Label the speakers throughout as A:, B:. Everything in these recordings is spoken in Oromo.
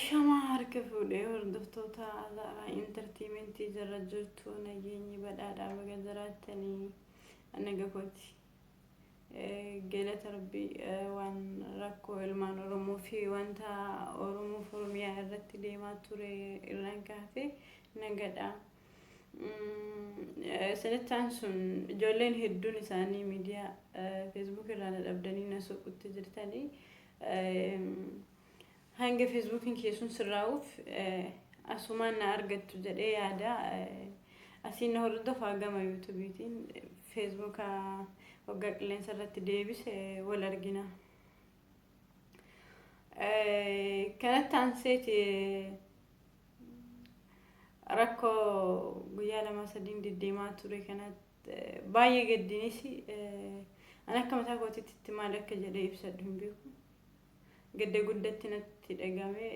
A: Ashamaa harka fuudhee hordoftoota Azaaraa Intartiimentii jirra jirtu, nageenyi badhaadhaa, baga jiraattanii. Naga kooti. Galata Rabbii, waan rakkoo ilmaan Oromoo fi wanta Oromoo fi Oromiyaa irratti deemaa ture irraan kaafee nagadha. Sanittaan sun ijoolleen hedduun isaanii miidiyaa Facebook irraa na dhabdanii na soqutti jirtanii, hanga Feesbuukiin keessun sirraa'uuf asumaan na argattu jedhee yaada. Asiin na hordofaa, gama YouTubeiitiin Feesbuuka waggaa qilleensa irratti deebise wal argina. Kanatti aanseeti rakkoo guyyaa 2 3n deddeemaa ture kanatti baay'ee gaddinis, ani akka mataa kootiitti maal akka jedhee ibsadhu hin beeku. Gadda guddatti natti dhagame.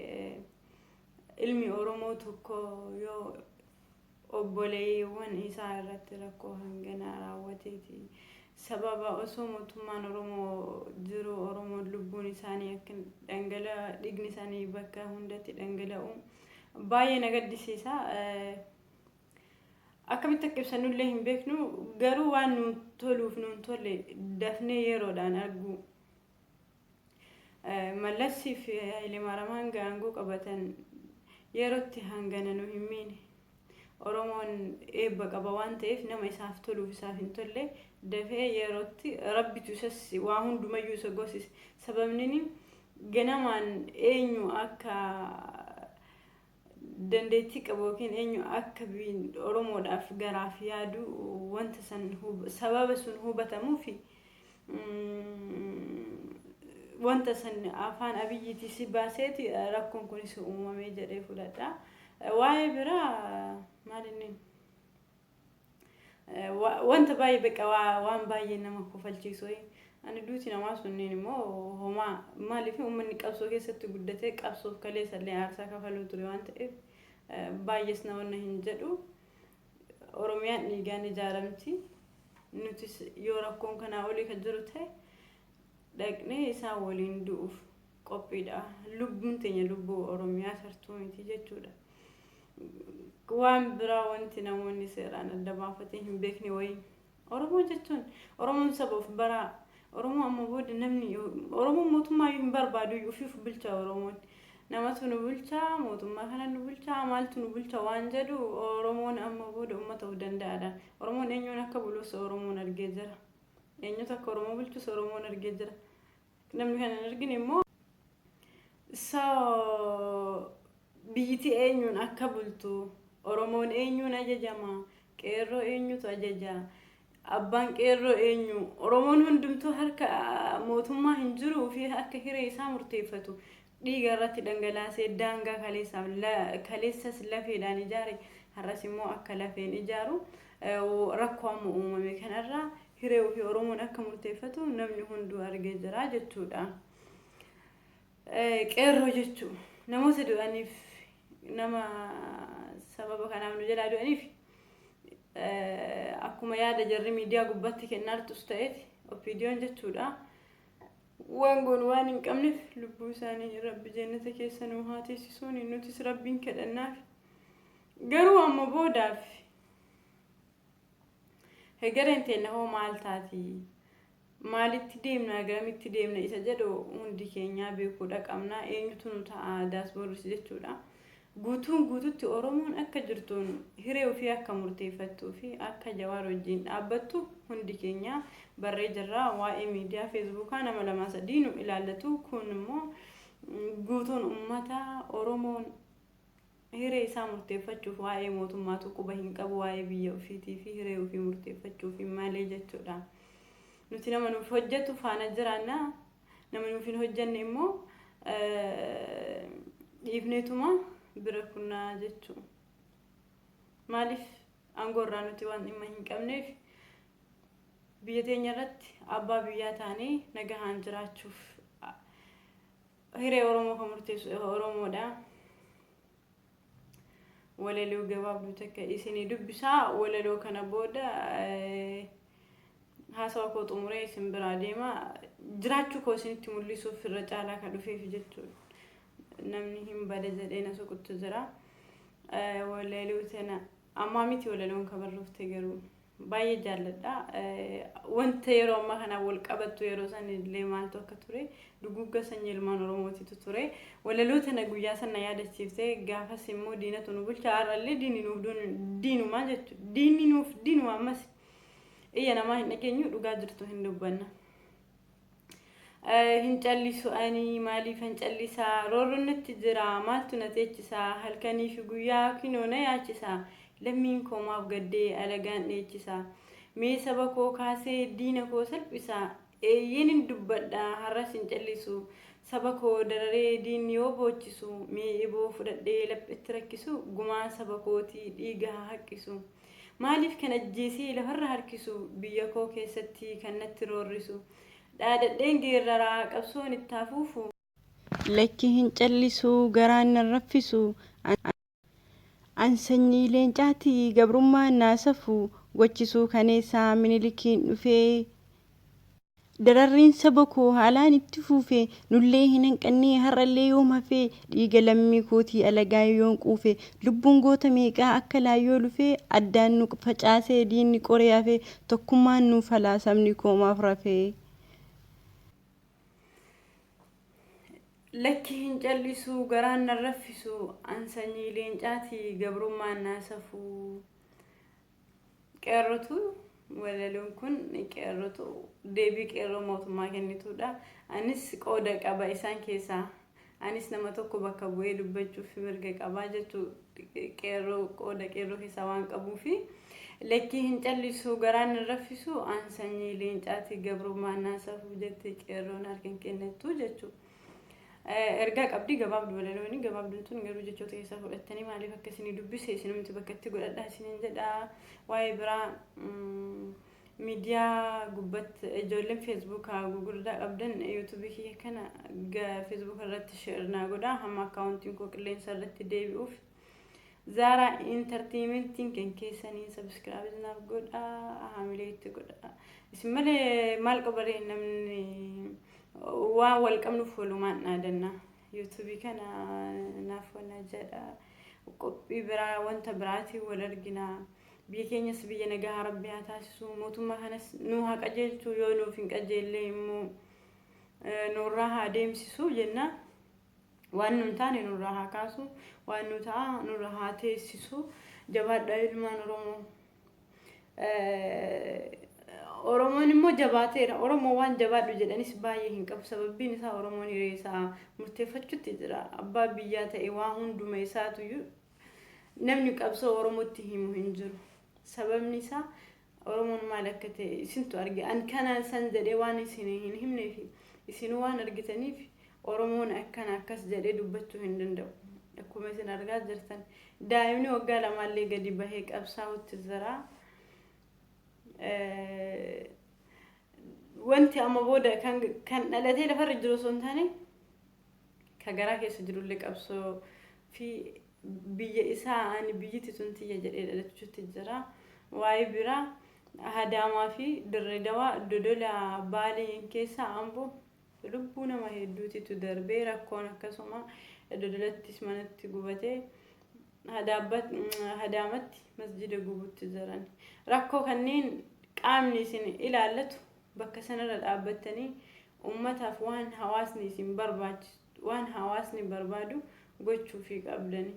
A: Ilmi Oromoo tokko yoo obboleewwan isaa irratti rakkoo hanganaa raawwateeti, sababa osoo mootummaan Oromoo jiru Oromoon lubbuun isaanii akka dhangala, dhiigni isaanii bakka hundatti dhangala'u baay'ee na gaddisiisa. Akkamitti akka ibsannullee hin beeknu, garuu waan nu toluuf nuun tolle dafnee yeroodhaan argu. Mallassii fi Hayilemaariyaam hanga aangoo qabatan yerootti hangana nu hin miine. Oromoon eebba qaba waan ta'eef, nama isaaf toluuf isaaf hin tolle dafee yerootti Rabbitu isas waa hundumayyuu isa goosise. Sababni ganamaan eenyu akka dandeettii qabu yookiin eenyu akka Oromoodhaaf garaaf yaadu wanta san sababa sun hubatamuufi wanta san afaan Abiyyiitii si baaseeti rakkoon kunis uumamee jedhee fudhadha. Waa'ee biraa maal inni wanta baay'ee beqa, waan baay'ee nama kofalchiisu. Ani duuti namaa sunniin immoo homaa, maaliif uummanni qabsoo keessatti guddatee qabsoof kaleessallee aarsaa kafaluu ture waan ta'eef baay'ees namoonni hin jedhu. Oromiyaan dhiigaan ijaaramti. Nutis yoo rakkoon kanaa olii kan jiru ta'e dhaqnee isaan waliin du'uuf qophiidha. Lubbuun teenya lubbuu Oromiyaa sartuu miti jechuudha. Waan biraa wanti namoonni seeraan adda baafatee hin beekne wayii. Oromoo jechuun, Oromoon saba of baraa. Oromoo amma booda namni Oromoon mootummaa iyyuu hin barbaadu, ofiif bulcha Oromoon. Namatu nu bulchaa, mootummaa kana nu bulchaa, maaltu nu bulcha waan jedhu, Oromoon amma booda uummata of danda'aadha. Oromoon eenyuun akka bulus Oromoon argee jira. Eenyutu akka Oromoo bulchus Oromoon argee jira. Namni kana hin argine immoo, so biyyiti eenyuun akka bultu, Oromoon eenyuun ajajama, qeerroo eenyutu ajaja, abbaan qeerroo eenyu, Oromoon hundumtuu harka mootummaa hin jiruu fi akka hiree isaa murteeffatu dhiiga irratti dhangalaasee daangaa kaleessaaf kaleessas lafeedhaan ijaare, har'as immoo akka lafeen ijaaru, rakkoo amma uumame kanarraa hiree ofii Oromoon akka murteeffatu namni hunduu argee jira jechuudha. Qeerroo jechuun namoota du'aniif, nama sababa kanaaf nu jalaa du'aniif, akkuma yaada jarri miidiyaa gubbaatti kennaartus ta'eeti OPDOn jechuudha. Waan goonu waan hin qabneef lubbuu isaanii Rabbi jannata keessa nuu haa teessisuun nutis Rabbiin kadhannaaf. Garuu amma boodaaf hegereen teenna hoo maal taati? Maalitti deemna? Garamitti deemna? Isa jedhu hundi keenyaa beekuudha qabna. Eenyutu nu ta'a daasboorris jechuudha. Guutuun guututti Oromoon akka jirtuun hiree ofii akka murteeffattuu fi akka Jawaar wajjin dhaabbattu hundi keenya barree jirra. Waa'ee miidiyaa Feesbuukaa nama lama sadii nu ilaallatu. Kun immoo guutuun uummata Oromoon hiree isaa murteeffachuuf waa'ee mootummaatu quba hin qabu, waa'ee biyya ofiitii fi hiree ofii murteeffachuuf malee jechuudha. Nuti nama nuuf hojjetu faana jiraanna. Nama nuuf hin hojjenne immoo dhiifneetuma bira kunnaa jechuudha. Maaliif aangoo irraa nuti waan dhimma hin qabneef, biyya teenya irratti abbaa biyyaa taanee nagahaan jiraachuuf hiree Oromoo kan murteessu Oromoodha. Walaloo gabaabduu takka isinii dubbisaa, walaloo kana booda haasawa koo xumuree isin biraa deema. Jiraachuu koo isinitti mul'isuuf irra caalaa kan dhufeef jechuudha. Namni hin bada jedhee na soqutti jira. Walaloo tana ammaa miti walaloon kan barroofte garuu baay'ee jaalladha. Wanta yeroo ammaa kana wal qabattu yeroo san illee maaltu akka ture duguugga sanyii ilmaan Oromootitu ture. Walaloo tana guyyaa sana yaadachiifte gaafas immoo diinatu nu bulcha har'allee diinni nuuf diinumaa jechuudha. Diinni nuuf diinuma ammas iyya namaa hin dhageenyu dhugaa jirtu hin dubbanna. Hin callisu ani maaliifan callisaa roorroon natti jira maaltu na teechisaa halkanii fi guyyaa kinoo na yaachisaa lammiin koo maaf gaddee alagaan dheechisaa mee saba koo kaasee diina koo salphisaa eeyyeen hin dubbadha har'as hin callisu saba koo dararee diinni yoo boochisu mee eboo fudhadhee laphetti rakkisu gumaa saba kootii dhiiga haa haqqisu maaliif kan ajjeesee lafarra harkisu biyya koo keessatti kan natti roorrisu Dhaadadheen geerraraa qabsoon itti haa fuufu. Lakki hin callisu garaan nan raffisu An sanyii leencaati gabrummaan naa safu Gochi suukaneessaa Minilikiin dhufee Dararriin saba koo haalaan itti fuufe Nullee hin hanqannee har'allee yoom hafee Dhiiga lammii kootii alagaan yoon quufe Lubbuun goota meeqaa akka laayyoo lufee Addaan nu facaasee diinni qoree hafe Tokkummaan nuuf halaa sabni koo maaf rafee. Lakki hin callisuu garaan nan raffisu an sanyii leencaati gabrummaan naa safuu. Qeerrotu walaloon kun qeerrotu deebii qeerroo mootummaa kennituudha. Anis qooda qaba isaan keessaa. Anis nama tokko bakka bu'ee dubbachuuf mirga qabaa jechuu qeerroo qooda qeerroo keessaa waan qabuufi lakkii hin callisu garaan hin raffisu an sanyii leencaati gabrummaan naa safuu jette qeerroon harka hin kennattu jechuu. Ergaa qabdi gabaabdu walalooni gabaabduun tun garuu jechoota keessaa fudhattanii maaliif akka isinii dubbise isinumti bakka itti godhadhaa isiniin jedha waa'ee biraa Miidiyaa gubbatti ijoolleen feesbuuka gugurdaa qabdan yuutuubii kiyya kana feesbuuka irratti sheer naa godha hamma akkaawuntiin koo qilleensa irratti deebi'uuf Zaaraa intarteementiin kan keessanii sabiskiraayib naaf godha haamilee itti godha isin malee maal qabaree namni waan wal qabnuuf walumaan dhaadanna yuutuubii kana naaf wana jedha qophii biraa wanta biraatiin wal argina. Biyya keenyas biyya nagaa Rabbi haa taasisu. Mootummaa kanas nu haa qajeelchu yoo nuuf hin qajeellee immoo nurraa haa deemsisu jenna. Waan nu hin taane nurraa haa kaasu. Waan nu ta'a nurraa haa teessisu. Jabaadhaa ilmaan Oromoo. Oromoon immoo jabaateera. Oromoo waan jabaadhu jedhanis baay'ee hin qabu. Sababbiin isaa Oromoon hiree isaa murteeffachuutti jira. Abbaa biyyaa ta'e waa hunduma isaatuyyuu Namni qabsoo Oromootti himu hin jiru. Sababni isaa Oromoon maal akka ta'e isintu arge. An kana san jedhee waan isin hin himneef isinuu waan argitaniif Oromoon akkana akkas jedhee dubbachuu hin danda'u. Akkuma isin argaa jirtan daa'imni waggaa lamaallee gadi bahee qabsaa'utti jira. Wanti amma booda kan dhalatee lafarra jiru osoo hin taane ka garaa keessa jirullee qabsoo fi biyya isaa ani biyyiti tun tiyya jedhee dhalachuutti jira. Waa'ee biraa Hadaamaa fi Dirree Dawaa Dodola Baaleen keessa Amboo lubbuu nama hedduutitu darbee rakkoon akkasuma Dodolattis manatti gubatee Hadaamatti masjida gubutti jiran. Rakkoo kanneen qaamni isin ilaallatu bakka sanarra dhaabbattanii ummataaf waan hawaasni isin barbaachisu waan hawaasni barbaadu gochuufii qabdani.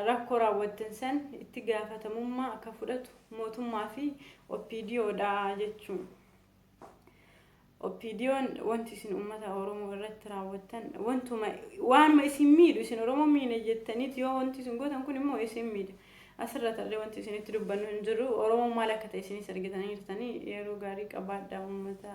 A: Rakkoo raawwattan san itti gaafatamummaa akka fudhatu mootummaa fi OPDO dha jechuun. OPDOn wanti isin uummata Oromoo irratti raawwattan wantuma waanuma isin miidhu isin Oromoo miine jettaniit yoo wanti isin gootan kun immoo isin miidha. Asirra tarree wanti isinitti dubbannu hin jiru. Oromoon maal akka ta'e isinis argitanii jirtanii yeroo gaarii qabaadhaa uummata.